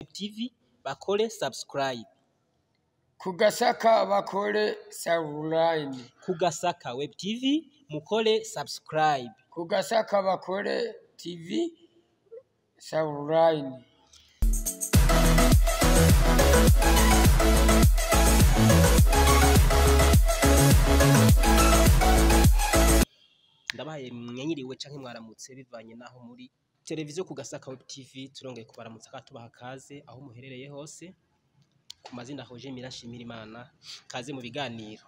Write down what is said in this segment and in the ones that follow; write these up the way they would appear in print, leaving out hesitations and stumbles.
TV bakore subscribe. Ku Gasaka bakore subscribe. Ku Gasaka Web TV mukore subscribe. Ku Gasaka bakore TV subscribe. Ndabahaye mwenyiriwe canke mwaramutse bivanye naho muri televiziyo ku Gasaka Web TV, turongeye kubaramutsa kandi tubaha kaze aho muherereye hose. Ku mazina Roger Mirashimira Imana, kaze mu biganiro.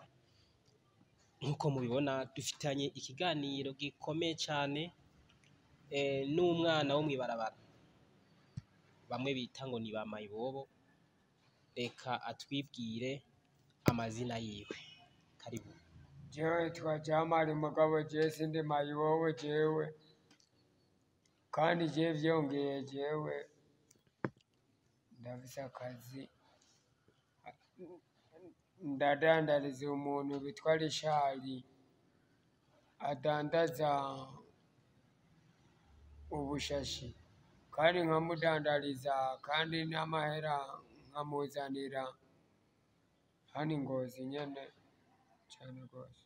Nkuko mubibona dufitanye ikiganiro gikomeye cane n'umwana wo mw'ibarabara bamwe bita ngo ni ba mayibobo. Reka atwibwire amazina yiwe. Karibu. Jewe twa Jamali mugabo, jewe sindi mayibobo jewe, kandi jewe vyongeye jewe ndafise akazi, ndadandariza umuntu bitwa Rishari adandaza ubushashi, kandi nkamudandariza kandi n'amahera nkamuzanira hano i Ngozi nyene cane gose.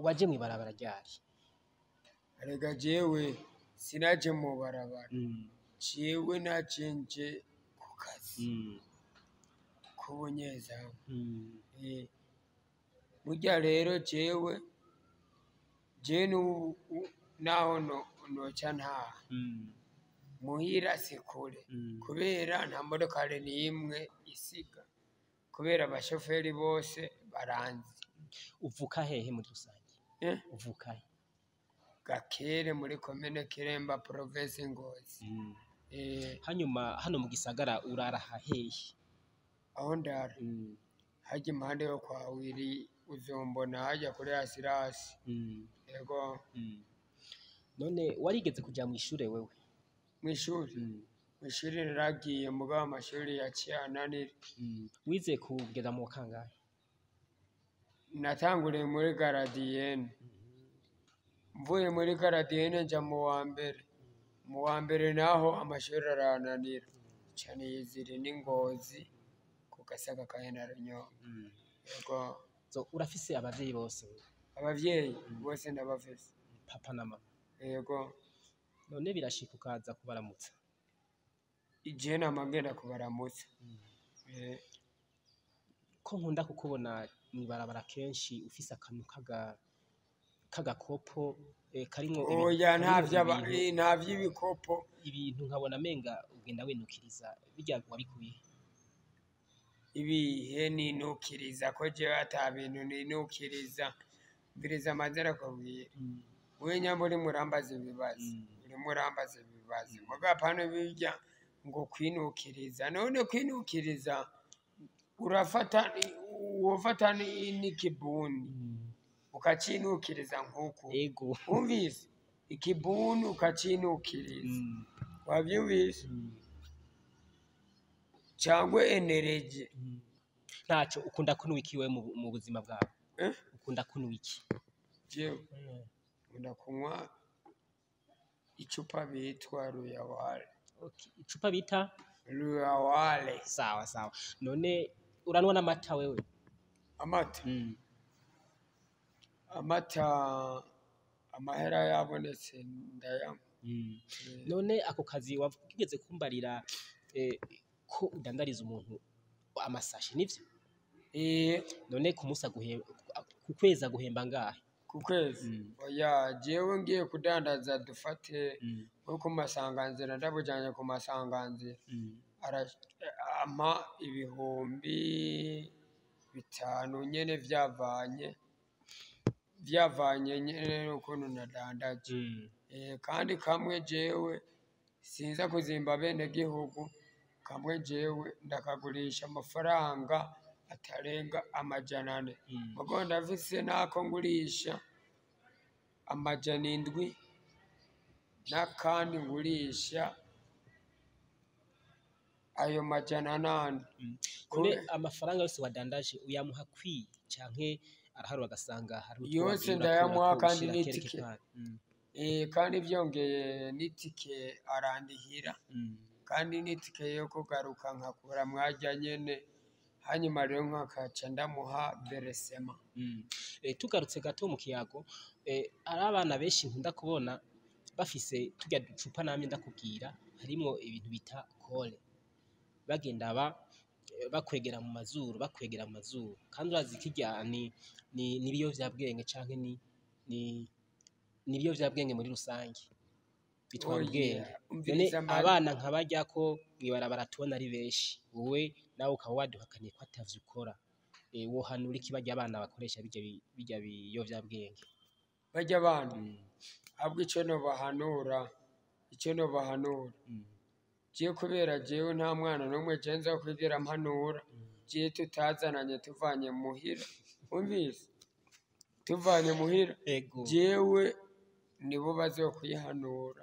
Waje mw'ibarabara ryari? Erega jewe sinaje mu barabara, jewe naje nje ku kazi k'ubunyezamu. Burya rero jewe n'ubu naho noca ntaha muhira si kure, kubera nta modokari n'imwe isiga, kubera abashoferi bose baranzi. Uvuka hehe muri rusange? Uvuka he? Gakere muri komine Kiremba, provinsi Ngozi. Hanyuma hano mu gisagara urara hehe? Aho ndara harya impande yo kwa Wiri, uzombona harya kuri Asirasi. Yego. None warigeze kuja mw'ishure wewe? Mw'ishuri? Mw'ishuri naragiye, mugabo amashuri yaciye ananira. Wize kugeza mu kangahe? Natanguriye muri garadiyene, mvuye muri garadiyene nja mu wa mbere. Mu wa mbere naho amashuri arananira, nca niyizira n'i Ngozi ku Gasaka ka Inarunyonga. Yego. So urafise abavyeyi bose? Abavyeyi bose ndabafise. Papa na mama? Yego. None birashika ukaza kubaramutsa? Jewe nama ngenda kubaramutsa. Ko nkunda kukubona mw'ibarabara kenshi ufise akantu k'agakopo karimwo Oya, nta vy'ibikopo. Ibintu nkabona menga ugenda winukiriza, birya wabikuye? Ibihe ninukiriza ko jewe ata bintu ninukiriza? Mviriza amazina akubwira. Wewe nyamba urimwo urambaza ibibazo, urimwo urambaza ibibazo, muga apana birya ngo kwinukiriza. None kwinukiriza urafata, wofata n'ikibuni ukacinukiriza nkuku. Ego. Wumvise? Ikibuni ukacinukiriza. Wavyumvise? Cangwe enereje. Ntaco ukunda kunywa iki wewe mu buzima bwawe? Ukunda kunywa iki? Jewe nkunda kunywa icupa bitwa Ruyawale. Okay. Icupa bita Ruyawale. Sawa sawa. None uranwa n'amata wewe? Amata? Amata amahera yabonetse ndayanywa. None ako kazi wigeze kumbarira ko udandariza umuntu amasashi, nivyo? None ku munsi ku kwezi aguhemba ngahe? Ku kwezi? Oya, jewe ngiye kudandaza dufate nko ku masanganzira, ndabujanye ku masanganzira, ampa 5000 nyene vyavanye nyene n'ukuntu nadandaje. Kandi kamwe jewe sinza kuzimba bene gihugu, kamwe jewe ndakagurisha amafaranga atarenga 400. Mugo ndafise nako ngurisha 700, n'akandi ngurisha ayo 800. None amafaranga yose wadandaje uyamuha kwiye canke araharura agasanga hari utwo Yose wagiye ndayamuha urakura kandi ushira n'itike. quelque part? Kandi vyongeye n'itike arandihira. Kandi n'itike yo kugaruka nkakura mwarya nyene, hanyuma rero nkakaca ndamuha versement. Tugarutse gato mu kiyago, hari abana benshi nkunda kubona bafise turya ducupa namye ndakubwira harimwo ibintu bita colle, bagenda bakwegera mu mazuru, bakwegera mu mazuru, kandi urazi kirya ni ibiyovyabwenge canke ni ibiyovyabwenge muri rusange bitwara Oya, ubwenge. None umviriza mari abana nka barya ko mw'ibarabara tubona ari benshi, wowe nawe ukaba waduhakaniye ko atavyo ukora, wohanura iki barya abana bakoresha birya biyovyabwenge? Barya abana, ahubwo ico nobahanura, ico nobahanura, jewe kubera jewe nta mwana n'umwe je nzokwigera mpanura, jewe tutazananye tuvanye muhira, wumvise, tuvanye muhira, jewe nibo bazokwihanura,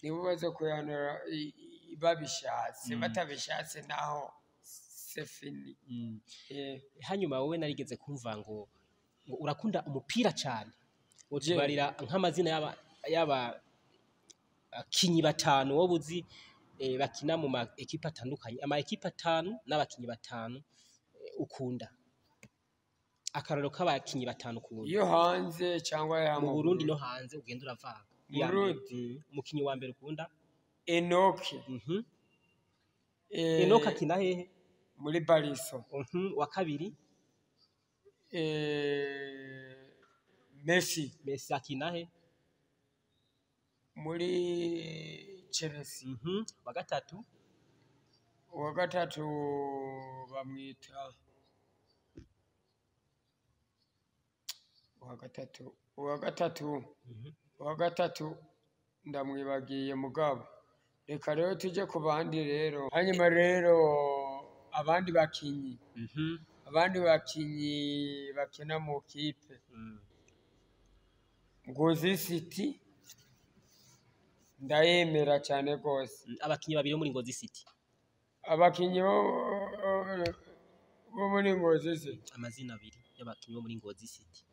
nibo bazokwihanura babishatse, batabishatse naho c'est fini. Hanyuma wowe narigeze kumva ngo urakunda umupira cane, wotubarira nk'amazina y'aba abakinyi batanu wowe uzi, bakina mu ma ekipe atandukanye, ama ekipe atanu n'abakinyi batanu, ukunda, akarorero k'abakinyi batanu ukunda. Iyo hanze cyangwa ya Mu Burundi no hanze, ugenda uravanga. Mu Iya mbere. Burundi? Umukinyi wa mbere ukunda? Enoki. Enoki akina hehe? Muri Bariso. Wa kabiri? Messi. Messi akina he? Muri Chelsea. Wa gatatu? Uwa gatatu bamwita, uwa gatatu, uwa gatatu, uwa gatatu ndamwibagiye, mugabo reka rero tujye ku bandi rero. Hanyuma rero abandi bakinyi, abandi bakinyi bakina mu kipe Ngozi City ndayemera cyane rwose. Abakinyi babiri bo muri Ngozi City. Abakinyi bo muri Ngozi City. Amazina abiri y'abakinyi bo muri Ngozi City.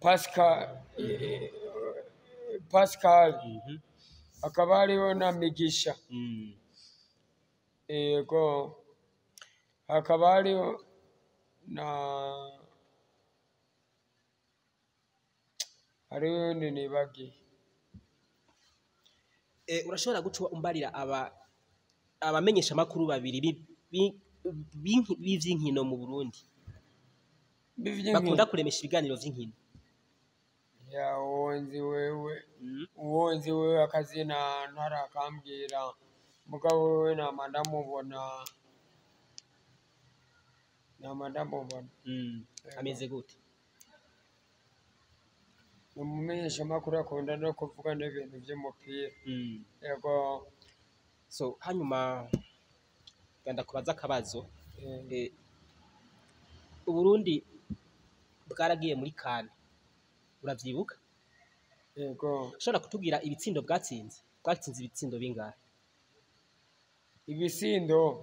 Pascal, Pascal, hakaba hariho na Migisha. Yego, hakaba hariho na, hariho uwundi nibagiye. Urashobora guca umbarira aba abamenyesha makuru babiri b'ivy'inkino mu Burundi bakunda kuremesha ibiganiro vy'inkino? Ya, uwonzi wewe, uwonzi wewe akazina ntarakambwira, mugabo wewe nama ndamubona, nama ndamubona. Ameze gute? Ni umumenyeshamakuru akunda no kuvuga n'ibintu vy'umupira. Yego. So hanyuma ndakubaza akabazo. Uburundi bwaragiye muri CAN, uravyibuka? Yego. Ushobora kutubwira ibitsindo bwatsinze? Bwatsinze ibitsindo bingahe? Ibisindo,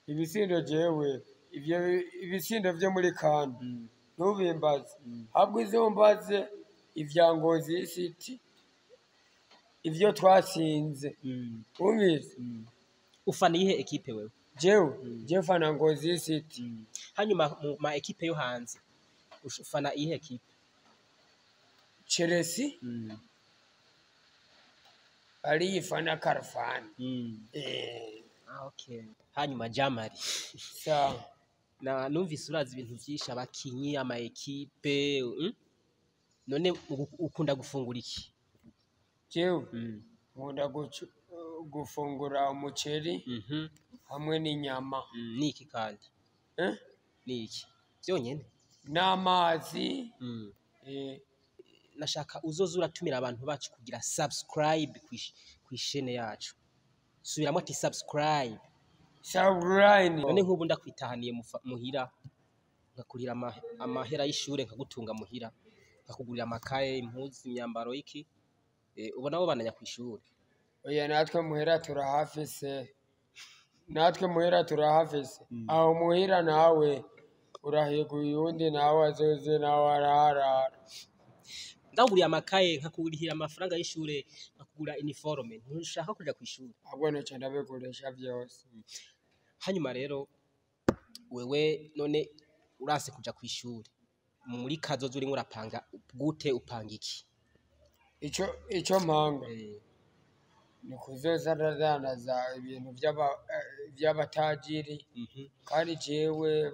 ibisindo, jewe ivyo ibitsindo vyo muri CAN ntubimbaze, ahubwo uzombaze ivya Ngozi City, ivyo twatsinze, wumvise? Ufana iyihe ekipe wewe? Jewe, jewe mfana Ngozi City. Hanyuma mu ma ekipe yo hanze ufana iyihe ekipe? Chelsea, ariyifana Karfani. Ah, okay. Hanyuma Jamari, Sawa. Na numvise urazi ibintu vyinshi, abakinyi, ama ekipe, None ukunda gufungura iki? Jewe nkunda gufungura umuceri hamwe n'inyama. Niki kandi? Eh? Niki vyonyene? N'amazi. Nashaka uzoza uratumira abantu bacu kugira subscribe kw'ishene yacu. Subiramwo ati subscribe. Subscribe. None nk'ubu ndakwitahaniye muhira, nkakurira amahera y'ishure, nkagutunga muhira, nkakugurira amakaye, impuzu, imyambaro, iki, ubona wobananya kw'ishure? Oya, natwe muhira turahafise, natwe muhira turahafise. Aho muhira nawe urahiga, uyundi nawe azoze nawe araharara. Ndaguriye amakaye, nkakurihira amafaranga y'ishure, nkakugura uniforme, ntushaka kuja kw'ishure? Ahubwo noca ndabikoresha vyose. Hanyuma rero wewe none uranse kuja kw'ishure, muri kazoza urimwo urapanga gute? Upanga iki? Ico mpanga ni kuzoza ndadandaza ibintu vy'abatajiri. Kandi jewe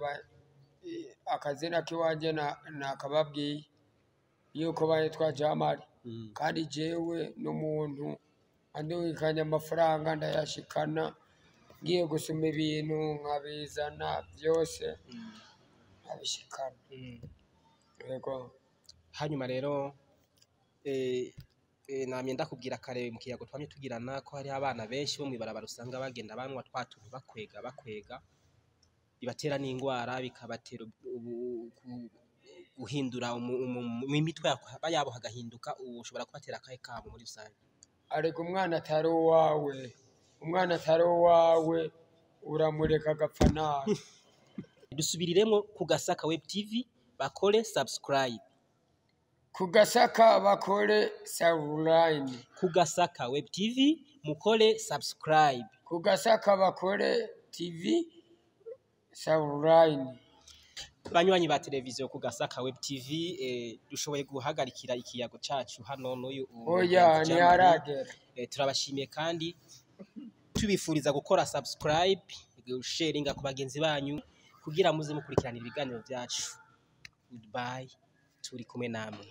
akazina k'iwanje nakababwiye yuko bayitwa Jamali. Kandi jewe n'umuntu andungikanye amafaranga ndayashikana, ngiye gusuma ibintu nkabizana vyose, nkabishikana. Yego. Hanyuma rero namye ndakubwira kare mu kiyago twamye tugirana ko hariho abana benshi bo mw'ibarabara usanga bagenda banywa twa tuntu, bakwega bakwega, bibatera n'ingwara, bikabatera guhindura imitwe yabo hagahinduka. Ubu ushobora kubatera akahe kabo muri rusange? Ariko umwana atari uwawe, umwana atari uwawe uramureka agapfa nabi. Dusubiriremwo: ku Gasaka Web TV bakore subscribe. Ku Gasaka bakore subscribe. Ku Gasaka Web TV mukore subscribe. Ku Gasaka bakore TV subscribe. Banywanyi ba televiziyo ku Gasaka Web TV, dushoboye guhagarikira ikiyago cacu hano n'uyu Oya. mugenzi Jean Marie. Ntiharagera. Turabashimiye kandi tubifuriza gukora subscribe, sharinga ku bagenzi banyu kugira muze mukurikirana ibiganiro byacu. Goodbye, turi kumwe namwe.